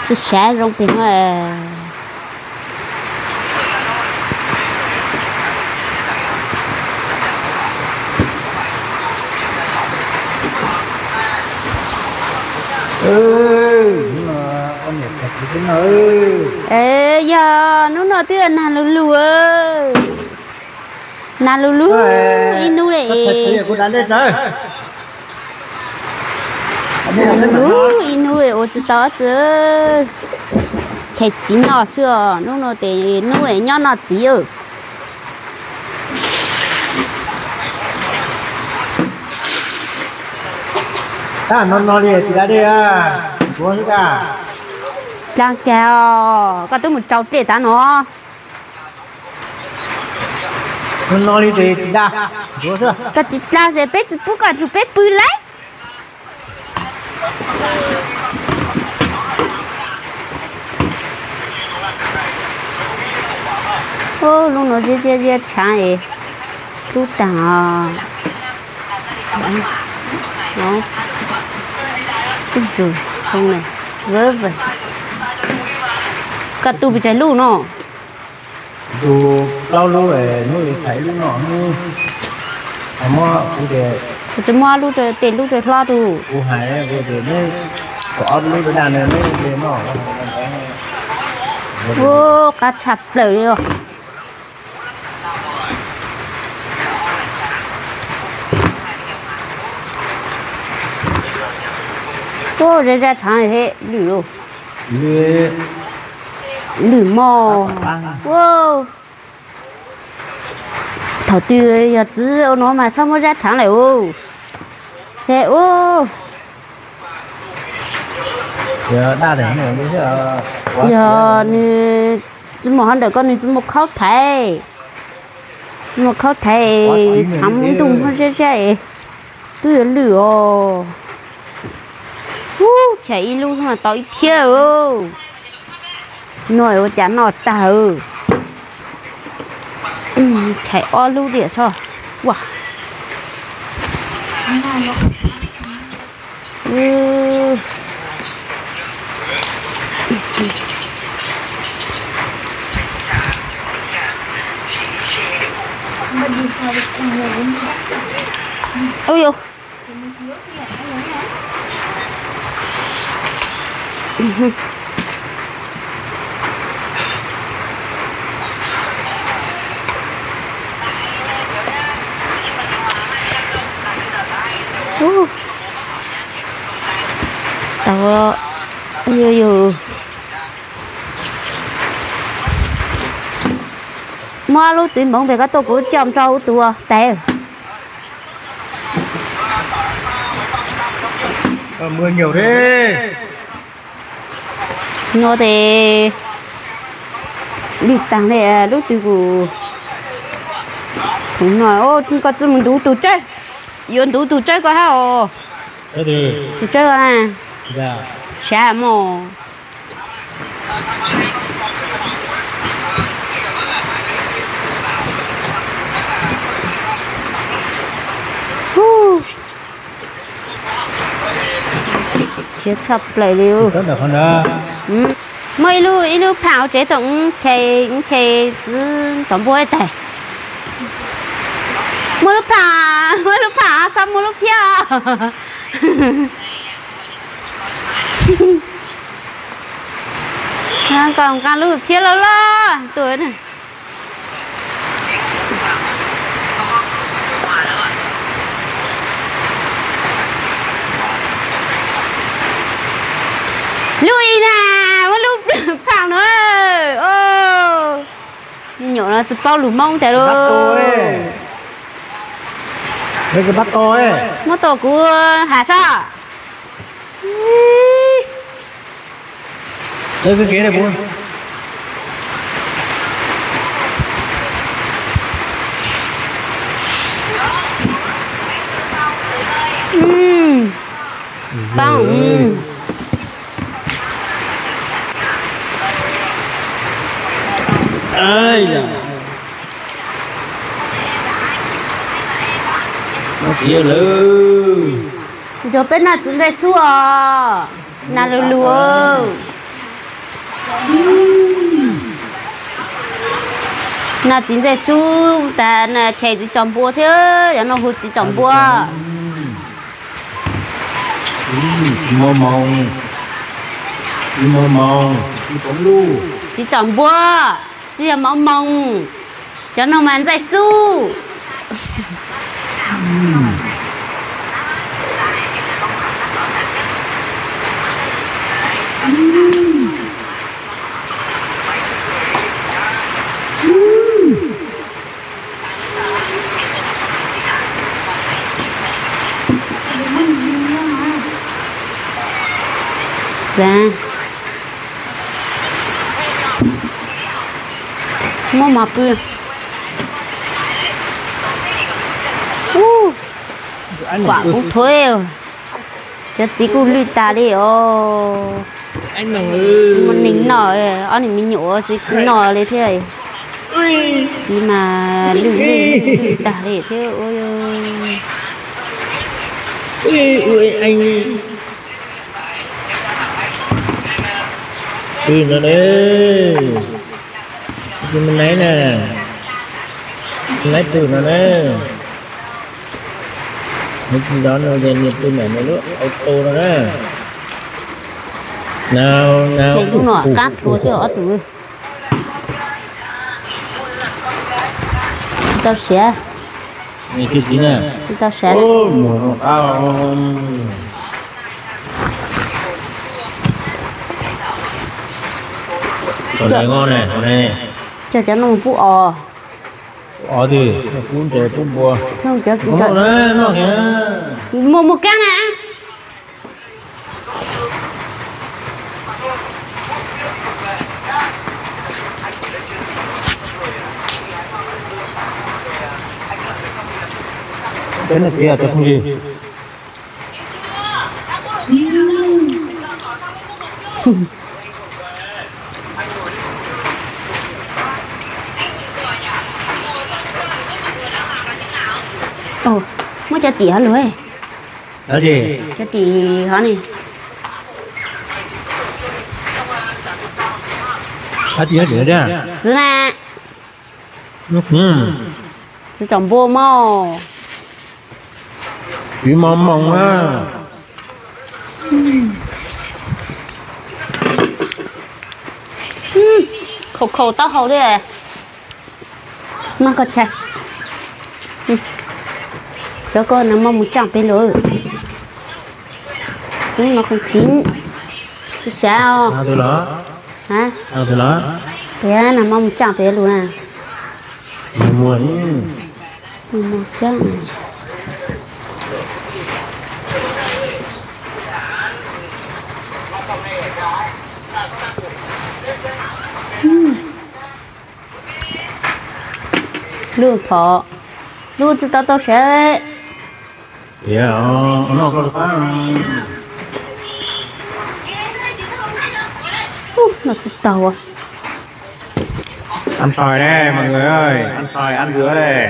Tsis sav zoo pem no. Yog hnub no twb nag lug lug, nag lug lug ib hnub li. Nag lug lug ib hnub li ua tsis tau tsi. Chais txiv noj xwb os, hnub no tes hnub nyob noj txiv. Tab no no li tsis da dej, ntuav xwb. Dlaab cas os, koj twb mus tsau dlej tav no. No no li tes tsis da, ntuav xwb. Koj tsis da ces peb tsis pub koj rug peb pw lawm. Lub no ziab ziab ziab tshaav es hlub taag os. Koj tu pes tsawg lub no? Tu plaub lub, hnub ib lub no, hnub, kuv tsis muab lub, tej lub tseem hlob tu. Kuv hais kuv tias neb kom ob lub da neb noj. Ua qab tshaj plaws li os. Ua zaj zaj tshaav he lwm lauj. Lwm mog. Thaum twg yog txiv ua no mas txhob muab zaj tshaav lawm ua. He ua. Yog nws tsis muaj hov ntawm ko nws tsis muaj khaub thaiv. Tsis muaj khaub thaiv, tshaav ntuj muab zaj zaj es twb yuav lwm os. Ub, chais ib lub tau ib phiab. Noj ua cas noj tag. Chais ob lub diam tso. Ua. Ub yus. Tau, yus, yus. Muab lub twv npoov pem koj tuaj kuv coj nrog ub tus tais. No tes lwj taag li lub twg kuj no. Koj tsi mus ntuv tus tsawb, yuav ntuv tus tsawb koj hab os. Tus tsawb na, sav mog. Siab tshaj plaws li. Muaj ib lub, ib lub pham hauv tsev tuaj, ub, chais txiv tom npua ib tag. Muaj lub pham, muaj lub pham, xob muaj lub phiab. Nqa nqa lub phiab loj loj tuaj. Lub ib na, muab lub pham no. Nyuam no tsis paub lus Hmoob tas lauj. Muab tau kuv has sab. Lawv kawg kev dab puv. Paub. Nrog peb noj txiv ntxaij xub os, nas lug lug. Noj txiv ntxaij xub tas na, chais txiv tsom npua thiab, yog noj hu txiv tsom npua. Txiv tsom npua, tsis yog mov moos, cov no mas ntxaij xub. Muab mov pw. Kuam kub thuav, cov txiv kuj lwj tas li os. Tsis muaj neeg noj, ob niag me nyuam tsis noj li thiab. Txiv mas lwj lwj lwj tag li thiab. Pw no na, pw no na, neb pw no na. Neb tsis nco no ces nws pw ntawm nws lub auto no na. Nau, nau, lub no qab tua xwb ob tug. Tsis tau siav. Tsis tau siav. Coj cov no mus pub os. Os, pub ntses pub npua. Muaj muaj kab na. Peb no tias cov phooj ywg. Muab cov tim hov lug, cov tim hov ne. Txiv na, txiv tsom npua mog. Txiv mos moos na. Khaus khaus taub hau li. Noj koj tshais. Cov koj nas mos mus tsaaj pem lug. Lub no kheev txiv, tsis sav os. Tias nas mos mus tsaaj pem lug na. Lub phom, lub tsis tau tau sav. Noj tsis taus. Ăn xoài đây mọi người ơi, ăn xoài ăn dứa đây.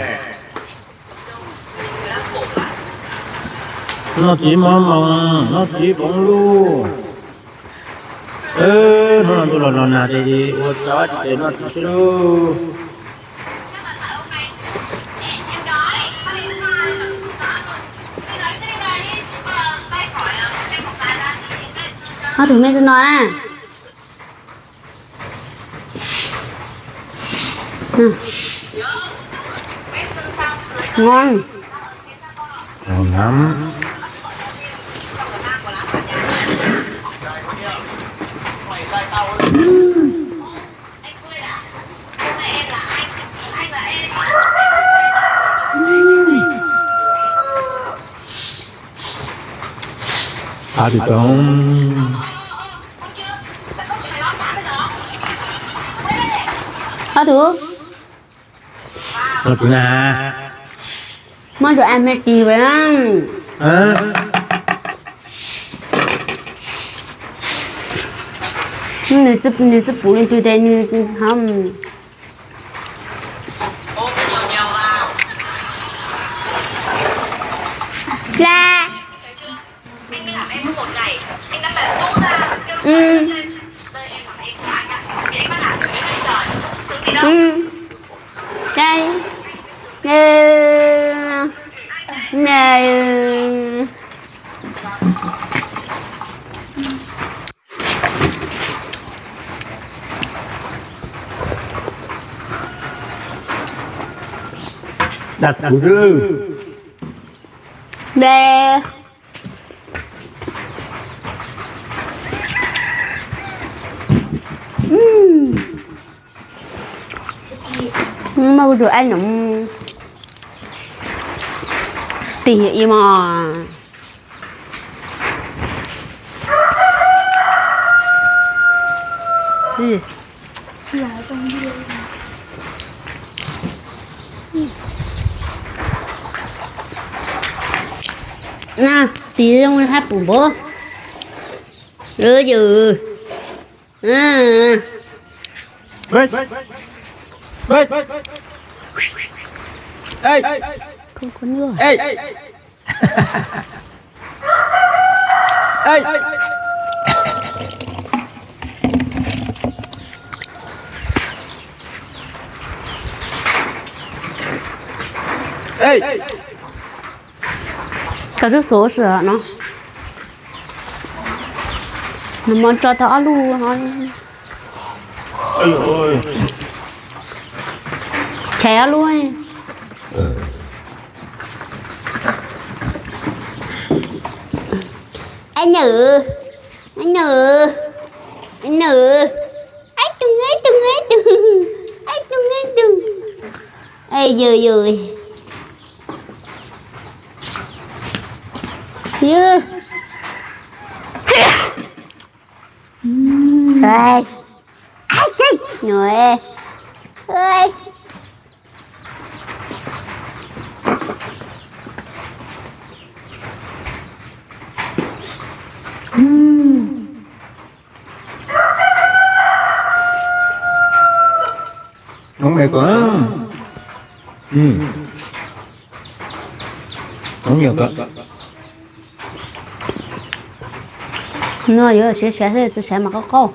Noj txiv mos moos, noj txiv poov luj. Hnub no ntuj los los nag ces ua tsav tsis ces noj txiv xwb lauj. Ob tug me tsis no na. Ngon. Ab tsis tau. Ob tug, muab rau a me tis vas. Nws tsis pum li ntws tes nws ho. Muaj kuv tus ab noov tig i mas. Tig zoo li hab pum npov. Yus. Koj twb xuv ua si no. Nws mas tso tau ob lub no. Chais ob lub. Ab nyuj, ab nyuj, ab nyuj, ab tug, ab tug, ab tug, ab tug, ab tug, yws yws. No yuav siav siav thiab, tsis siav mas qaub qaub.